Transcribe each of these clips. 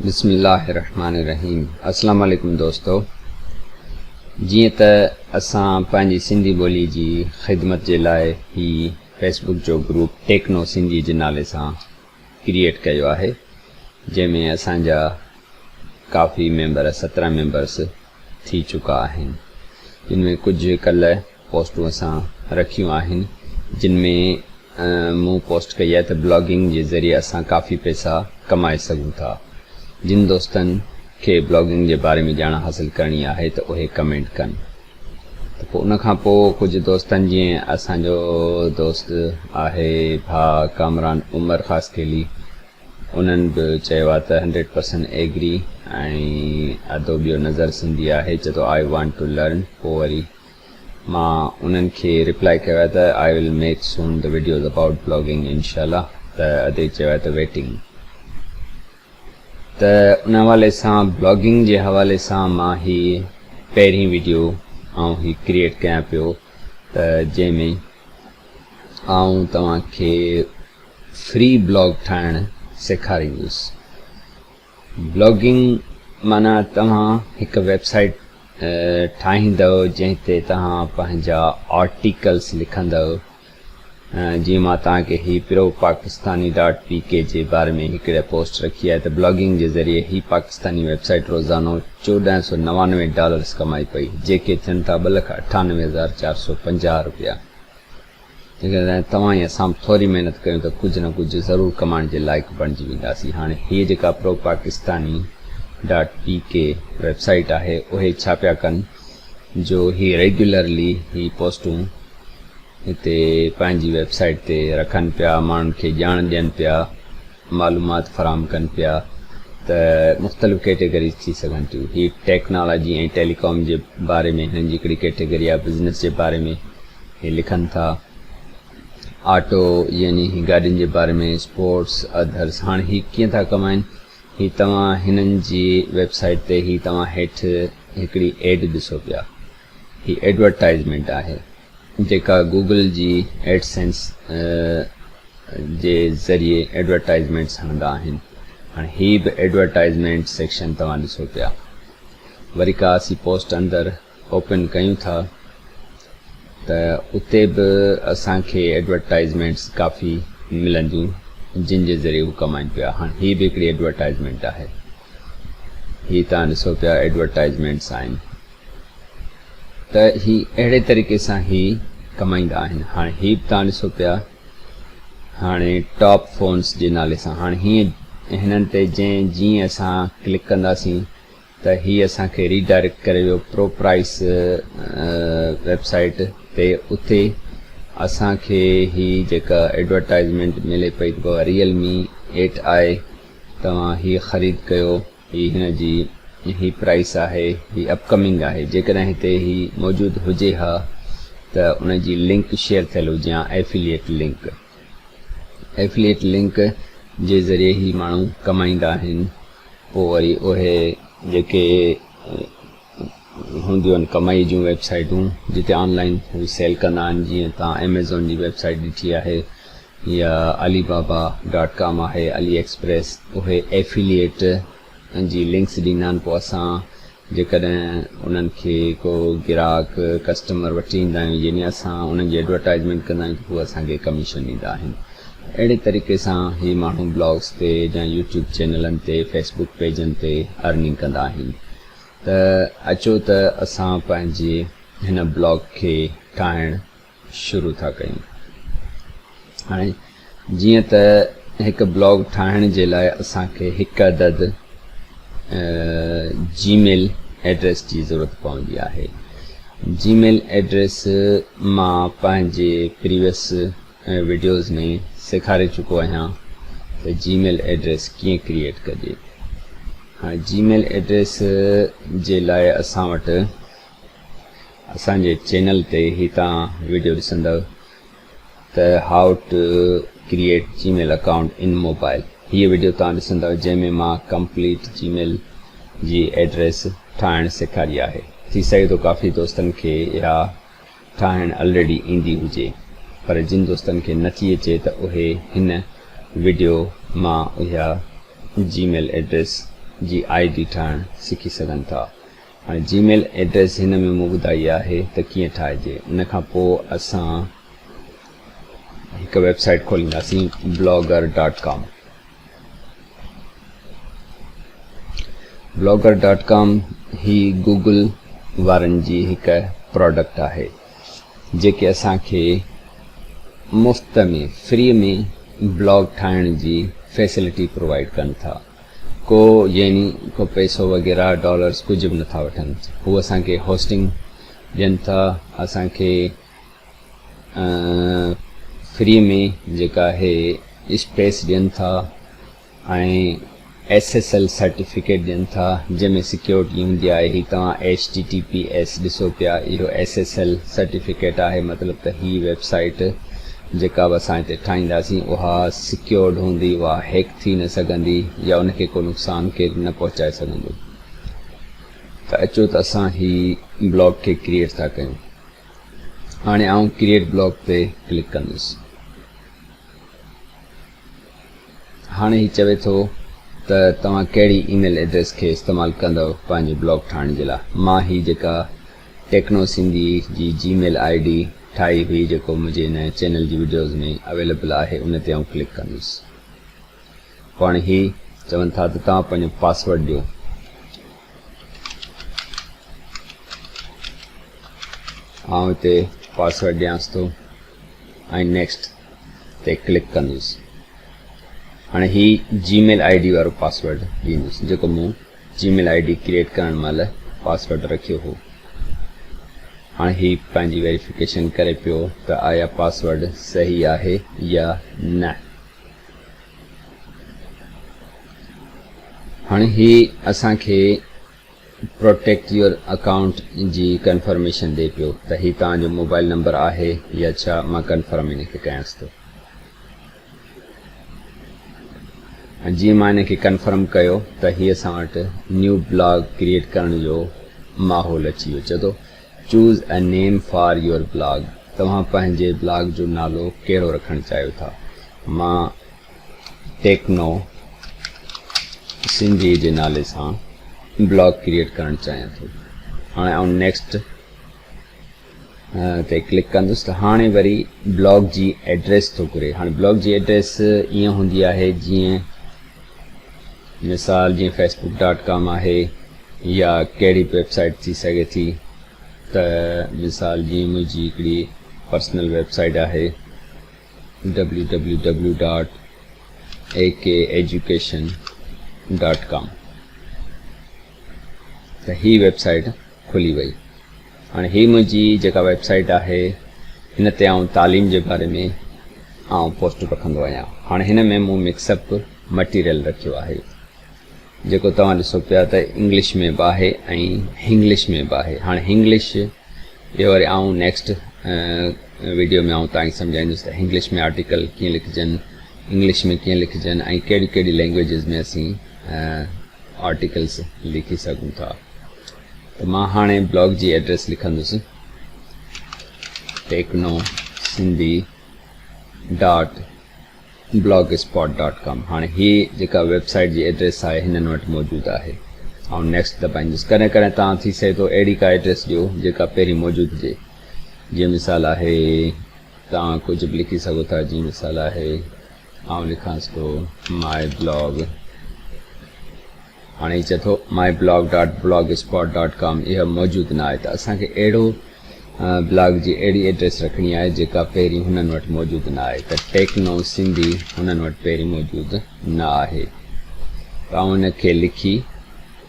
بسم الله الرحمن الرحيم السلام عليڪم دوستو جيئن ته اسان پنهنجي سنڌي ٻولي جي خدمت جي لاء هي فيسبوڪ جو گروپ ٽيڪنو سنڌي جي نالي سان ڪريئيٽ ڪيو آهي جنهن ۾ اسان جا ڪافي ميمبر 17 ميمبرس ٿي چڪا آهن جن ۾ ڪجهه ڪلهه پوسٽون اسان رکيون آهن جن ۾ مون پوسٽ ڪئي آهي ته بلاگنگ جي ذريعي اسان ڪافي پئسا ڪمائي سگهون ٿا جن دوستن کي بلاگنگ جي باري ۾ ڄاڻ حاصل ڪرڻي آهي ته اهي ڪمينٽ ڪن ته پوء ان کان پوء ڪجهه دوستن جيئن اسان جو دوست آهي ڀاء ڪامران عمر خاصخيلي انهن به چيو آهي ته هنڊريڊ پرسنٽ ايگري ۽ ادو ٻيو نظر سنڌي آهي چئي ٿو I want to learn پوء وري مان انهن کي ريپلائي ڪيو آهي ته I will make soon the videos about blogging انشاء الله ته ادي چيو آهي ته ويٽنگ ته ان حوالي سان بلاگنگ جي حوالي سان مان هي پهرين ويڊيو آئون هي ڪريئيٽ ڪيان پيو ته جنهن ۾ آئون توهان کي فري بلاگ ٺاهڻ سيکاريندس. بلاگنگ معنيٰ توهان هڪ ويب سائيٽ ٺاهيندؤ جنهن تي توهان پنهنجا آرٽيڪلس لکندؤ. جيئن مان توهان کي هي پرو پاڪستاني ڊاٽ پي ڪي جي باري ۾ هڪڙي پوسٽ رکي آهي ته بلاگنگ جي ذريعي هي پاڪستاني ويب سائيٽ روزانو 1499 ڊالرس ڪمائي پئي جيڪي ٿين ٿا 298450 روپيا. جيڪڏهن توهان ۽ اسان به ٿوري محنت ڪيون ته ڪجهه نه ڪجهه ضرور ڪمائڻ جي لائق بڻجي وينداسين. هاڻي هيء جيڪا pro Pakistani dot P K website آهي اهي ڇا پيا ڪن جو هي ريگيولرلي هي پوسٽون هتي پنهنجي ويب سائيٽ تي رکن پيا ماڻهن کي ڄاڻ ڏين پيا معلومات فراهم ڪن پيا ته مختلف ڪيٽيگريز ٿي سگهن ٿيون. هي ٽيڪنالاجي ۽ ٽيلي ڪام جي باري ۾ هنن جي هڪڙي ڪيٽيگري آهي، بزنس جي باري ۾ هي لکن ٿا، آٽو يعني هي گاڏين جي باري ۾، اسپورٽس، اڌرس. هاڻ هي ڪيئن ٿا ڪمائن؟ هي توهان هنن جي ويب سائيٽ تي هي توهان هيٺ هڪڙي ايڊ ڏسو پيا. هي ايڊورٽائزمينٽ آهي جيڪا گوگل جي ايڊسينس جي ذريعي ايڊورٽائزمينٽس هڻندا آهن. هاڻي هي به ايڊورٽائزمينٽ سيڪشن توهان ڏسو پيا. وري ڪا اسين پوسٽ اندر اوپن ڪيون ٿا ته اتي به اسان کي ايڊورٽائزمينٽس ڪافي ملنديون جن جي ذريعي هو ڪمائن پيا. هاڻي هي به هڪڙي ايڊورٽائزمينٽ آهي. هي توهان ڏسو پيا ايڊورٽائزمينٽس آهن. ته هي اهڙي طريقي سان هي ڪمائيندا آهن. هاڻي هي به توهان ڏسو پيا هاڻي ٽاپ فونس جي نالي سان هاڻي هيئن هنن تي جنهن جيئن اسان ڪلڪ ڪنداسين ته هي اسان کي ريڊائريڪٽ ڪري ويو پرو پرائس ويب سائيٽ تي اتي اسان کي هي جيڪا ايڊورٽائزمينٽ ملي پئي ته بابا ريئلمي ايٽ آء توهان هي خريد ڪيو هي هن جي هي پرائس آهي هي اپ ڪمنگ آهي جيڪڏهن هتي هي موجود هجي ها ته ان جي لنڪ شيئر ٿيل هجي ها ايفليئيٽ لنڪ ايفليئيٽ لنڪ جي ذريعي هي ماڻهو ڪمائيندا آهن پوء وري اهي جيڪي هونديون آهن ڪمائي جون ويب سائيٽون جتي آن لائن هو سيل ڪندا آهن جيئن توهان ايميزون جي ويب سائيٽ ڏٺي آهي يا علي بابا ڊاٽ ڪام آهي علي ايڪسپريس اهي ايفيليئيٽ جي لنڪس ڏيندا آهن پوء اسان جيڪڏهن انهن کي ڪو گراهڪ ڪسٽمر وٺي ايندا آهيون يعني اسان انهن جي ايڊورٽائزمينٽ ڪندا آهيون ته هو اسان کي ڪميشن ڏيندا آهن اهڙي طريقي سان هي ماڻهو بلاگس تي يا يوٽيوب چينلن تي فيسبوڪ پيجن تي ارننگ ڪندا آهن ته اچو ته اسان پنهنجي هن بلاگ کي ٺاهڻ شروع ٿا ڪيون. هاڻي جيئن ته هڪ بلاگ ٺاهڻ جي لاء اسان کي هڪ عدد جي ميل ايڊريس جي ضرورت پوندي آهي. جي ميل ايڊريس مان پنهنجي پريويس وڊيوز ۾ سيکاري چڪو آهيان ته جي ميل ايڊريس ڪيئن ڪريئيٽ ڪجي. هاڻي جي ميل ايڊريس جي لاء اسان وٽ اسان جي چينل تي هي توهان وڊيو ڏسندؤ ته how to create Gmail account in mobile هيء وڊيو توهان ڏسندؤ جنهن ۾ مان ڪمپليٽ جي ميل جي ايڊريس ٺاهڻ سيکاري آهي ٿي سگهي ٿو ڪافي دوستن کي اها ٺاهڻ الريڊي ايندي هجي پر جن دوستن کي نٿي اچي ته اهي هن وڊيو مان اها جي ميل ايڊريس جي I D ٺاهڻ سکي سگهن ٿا. هاڻي جي ميل ايڊريس هن ۾ مون ٻڌائي آهي ته ڪيئن ٺاهجي. ان کان پوء اسان هڪ ويب سائيٽ کولينداسين blogger dot com. Blogger dot com هي گوگل وارن جي هڪ پراڊڪٽ آهي جيڪي اسان کي مفت ۾ فري ۾ بلاگ ٺاهڻ جي فيسلٽي پرووائيڊ ڪن ٿا. ڪو يعني ڪو پئسو وغيره ڊالرز ڪجهه به نٿا وٺن هو اسان کي هوسٽنگ ڏين ٿا اسان کي فري ۾ جيڪا آهي اسپيس ڏين ٿا ۽ ايس ايس ايل سرٽيفڪيٽ ڏين ٿا جنهن ۾ سيڪيورٽي هوندي آهي هي توهان ايڇ ٽي ٽي پي ايس ڏسو پيا اهو ايس ايس ايل سرٽيفڪيٽ آهي مطلب ته هي ويب سائيٽ جيڪا به اسان هتي ٺاهينداسين اها سيڪيورڊ هوندي اها هيڪ ٿي نه سگهندي يا ان کي ڪو نقصان ڪير نه پهچائي سگهندو ته اچو ته اسان هي بلاگ کي ڪريئيٽ ٿا ڪيون هاڻي آئون ڪريئيٽ بلاگ تي ڪلڪ ڪندس هاڻي هي چوي ٿو ته توهان ڪهڙي اي ميل ايڊريس کي استعمال ڪندؤ پنهنجي بلاگ ٺاهڻ جي لاء مان هي جيڪا ٽيڪنو سنڌي جي جي ميل I D ٺاهي هئي جيڪو منهنجي هن چينل جي وڊيوز ۾ اويليبل آهي ان تي آئون ڪلڪ ڪندس پوء هاڻي هي چون ٿا ته توهان پنهنجو پاسورڊ ڏيو آئون هتي پاسورڊ ڏيانس ٿو ۽ نيڪسٽ تي ڪلڪ ڪندس هاڻي هي جي ميل I D وارو پاسورڊ ڏيندس جيڪو مون جي ميل I D create ڪرڻ مهل پاسورڊ رکيو هو. هاڻي هي پنهنجي ويريفڪيشن ڪري پيو ته آيا پاسورڊ صحيح آهي يا نه. هاڻي هي اسان کي پروٽيڪٽ your account جي ڪنفرميشن ڏي پيو ته هي توهان جو موبائل نمبر آهي يا ڇا مان ڪنفرم ان کي ڪيانس ٿو. ۽ جيئن مان ان کي ڪنفرم ڪيو ته هي اسان وٽ نيو بلاگ ڪريئيٽ ڪرڻ جو ماحول اچي ويو چئي ٿو choose a name for your blog توهان پنهنجي بلاگ جو نالو ڪهڙو رکڻ چاهيو ٿا مان ٽيڪنو سنڌي جي نالي سان بلاگ ڪريئيٽ ڪرڻ چاهيان ٿو هاڻي آئون نيڪسٽ تي ڪلڪ ڪندس ته هاڻي وري بلاگ جي ايڊريس ٿو گهري هاڻي بلاگ جي ايڊريس ائين هوندي آهي جيئن مثال جيئن فيسبوڪ ڊاٽ ڪام آهي يا ڪهڙي به ويب سائيٽ ٿي سگهي ٿي ته مثال جيئن منهنجي هڪڙي پرسنل ويب سائيٽ آهي W W W dot A K education dot com ته هي ويب سائيٽ کلي وئي. هاڻي هي منهنجي جيڪا ويب سائيٽ آهي هن تي آئون تعليم جي باري ۾ آئون پوسٽ رکندو آهيان. هاڻي هن ۾ مون مڪس اپ مٽيريل رکيو آهي جيڪو توهان ڏسو پيا ته انگلش ۾ به آهي ۽ هنگلش ۾ به آهي. هاڻي هنگلش اهو وري آئون نيڪسٽ ويڊيو ۾ آئون توهان کي سمجهائيندس ته هنگلش ۾ آرٽيڪل ڪيئن لکجن، انگلش ۾ ڪيئن لکجن ۽ ڪهڙي ڪهڙي لينگويجز ۾ اسين آرٽيڪلس لکي سگهون ٿا. ته مان هاڻي بلاگ جي ايڊريس لکندس techno Sindhi dot blogspot dot com هاڻي هي جيڪا ويب سائيٽ جي ايڊريس آهي هنن وٽ موجود آهي آئون نيڪسٽ دٻائيندس ڪڏهن ڪڏهن توهان ٿي سگهي ٿو اهڙي ڪا ايڊريس ڏيو جيڪا پهرين موجود هجي جيئن مثال آهي توهان ڪجهه به لکي سگهو ٿا جيئن مثال آهي آئون لکانس ٿو ماء بلاگ هاڻي هي چئي ٿو my blog dot blogspot dot com اها موجود نه آهي ته اسان کي اهڙو بلاگ جي اهڙي ايڊريس رکڻي آهي جيڪا پهرين هنن وٽ موجود نه آهي ته ٽيڪنو سنڌي هنن وٽ پهرين موجود نه آهي ته آئون ان کي لکي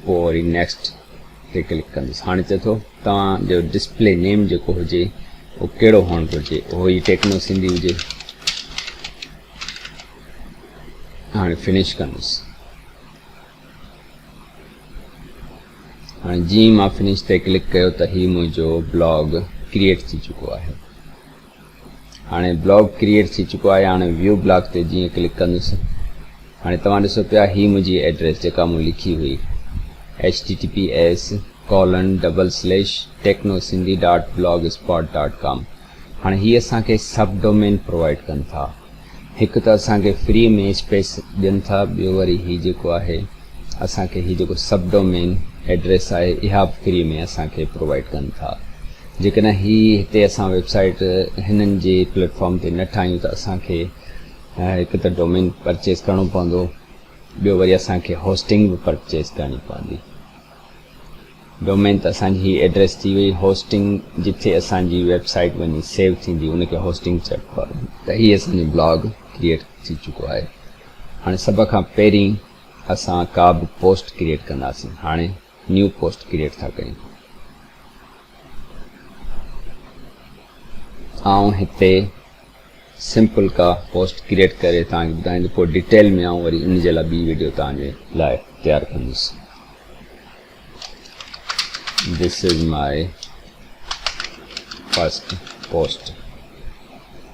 پوء وري نيڪسٽ تي ڪلڪ ڪندس هاڻي چئي ٿو توهان جو ڊسپلي نيم جيڪو هجي اهو ڪهڙو هئڻ گهرجي اهو ئي ٽيڪنو سنڌي هجي هاڻي فنش ڪندس هاڻي جيئن مان فنش تي ڪلڪ ڪيو ته هي منهنجو بلاگ ڪريئيٽ ٿي چڪو آهي هاڻي بلاگ ڪريئيٽ ٿي چڪو آهي هاڻي ويو بلاگ تي جيئن ڪلڪ ڪندس هاڻي توهان ڏسو پيا هي منهنجي ايڊريس جيڪا مون لکي هئي H T T P S colon double slash techno Sindhi dot blogspot dot com هاڻي هي اسان کي سب ڊومين پرووائيڊ ڪن ٿا هڪ ته اسان کي فري ۾ اسپيس ڏين ٿا ٻيو وري هي جيڪو آهي اسان کي هي جيڪو سب ڊومين ايڊريس آهي اها به فري ۾ اسان کي پرووائيڊ ڪن ٿا. جيڪڏهن هي هتي اسان ويب سائيٽ هنن جي پليٽ فارم تي نه ٺاهيون ته اسان کي هڪ ته ڊومين پرچيز ڪرڻو پوندو ٻيو وري اسان کي هوسٽنگ به پرچيز ڪرڻي پوندي. ڊومين ته اسان جي هي ايڊريس ٿي وئي هوسٽنگ جتي اسان جي ويب سائيٽ وڃي سيو ٿيندي ان کي هوسٽنگ چئبو آهي. ته هي اسان جو بلاگ ڪريئيٽ ٿي چڪو آهي. هاڻي سڀ کان پهرين اسان ڪا به پوسٽ ڪريئيٽ ڪنداسين. هاڻي نيو پوسٽ ڪريئيٽ ٿا ڪيون. آئون هتي سمپل ڪا پوسٽ ڪريئيٽ ڪري توهان کي ٻڌائيندس پوء ڊيٽيل ۾ آئون وري ان جي لاء ٻي ويڊيو توهان جي لاء تيار ڪندس. This is my first post.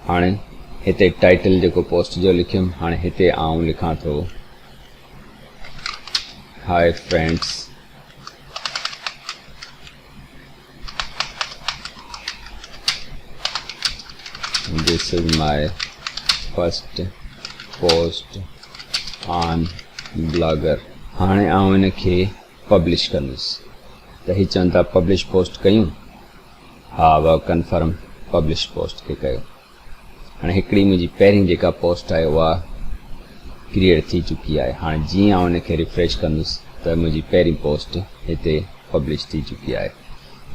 هاڻي هتي ٽائيٽل جيڪو پوسٽ جو لکيم هاڻي هتي آئون لکان ٿو hi friends This is my first post on blogger. هاڻي آئون ان کي پبلش ڪندس ته هي چون ٿا پبلش پوسٽ ڪيون ها وا ڪنفرم پبلش پوسٽ کي ڪيو هاڻي هڪڙي منهنجي پهرين جيڪا پوسٽ آهي اها ڪريئيٽ ٿي چڪي آهي هاڻي جيئن آئون ان کي ريفريش ڪندس ته منهنجي پهرين پوسٽ هتي پبلش ٿي چڪي آهي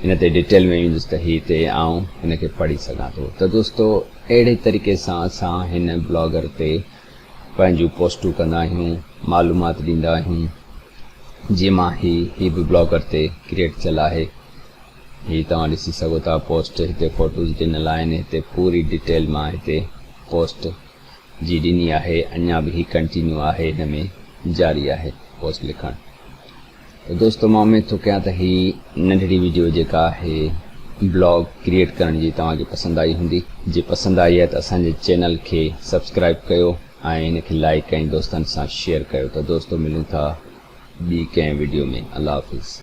ان تي ڊيٽيل ۾ ويندس ته هي تي آئون هن کي پڙهي سگهان ٿو ته دوستو اهڙي طريقي سان اسان هن بلاگر تي پنهنجون پوسٽون ڪندا آهيون معلومات ڏيندا آهيون جيئن مان هي هي به بلاگر تي ڪريئيٽ ٿيل آهي هي توهان ڏسي سگهو ٿا پوسٽ هتي فوٽوز ڏنل آهن هتي پوري ڊيٽيل مان هتي پوسٽ جي ڏني آهي اڃا به هي ڪنٽينيو آهي هن ۾ جاري آهي پوسٽ لکڻ ته دوستو مان اميد ٿو ڪيان ته هي ننڍڙي ويڊيو جيڪا آهي بلاگ ڪريئيٽ ڪرڻ جي توهان کي پسند آئي هوندي جي پسند آئي آهي ته اسان جي چينل کي سبسڪرائب ڪيو ۽ هن کي لائيڪ ۽ دوستن سان شيئر ڪيو ته دوستو ملون ٿا ٻي ڪنهن ويڊيو ۾ الله حافظ.